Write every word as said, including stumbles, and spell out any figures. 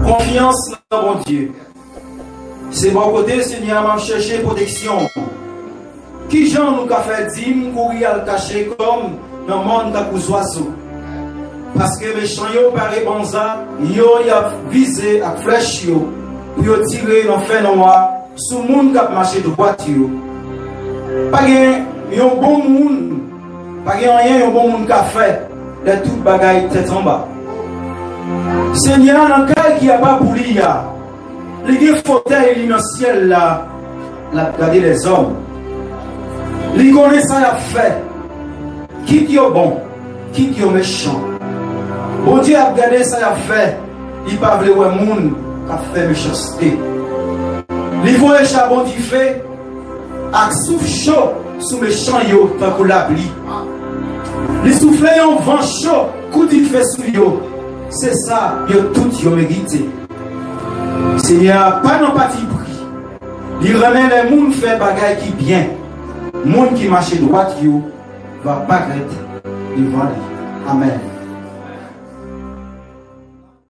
Konfyans nan Bondye. Se bò kote Senyè a m ap chèche pwoteksyon. Kijan nou ka fè di m kouri al kache kò m nan mòn tankou zwazo? Paske mechan yo pare banza yo y ap vize ak flèch yo pou yo tire nan fènwa sou moun k ap mache dwat yo. Pa gen yon bon moun, pa gen anyen yon bon moun ka fè lè tout bagay tèt anba. Senyè a nan kay ki apa pou li a, li gen fotèy li nan syèl la, l ap gade lèzòm. Li konnen sa y ap fè, kit yo bon, kit yo mechan. Bondye ap gade sa y ap fè, li pa vle wè moun k ap fè mechanste. Li voye chabon dife ak souf cho sou mechan yo tankou lapli. Li soufle yon van cho kou dife sou yo. Se sa yo tout yo merite. Senyè a pa nan patipri. Li renmen lè moun fè bagay ki byen. Moun ki mache dwat yo va parèt devan li. Amèn.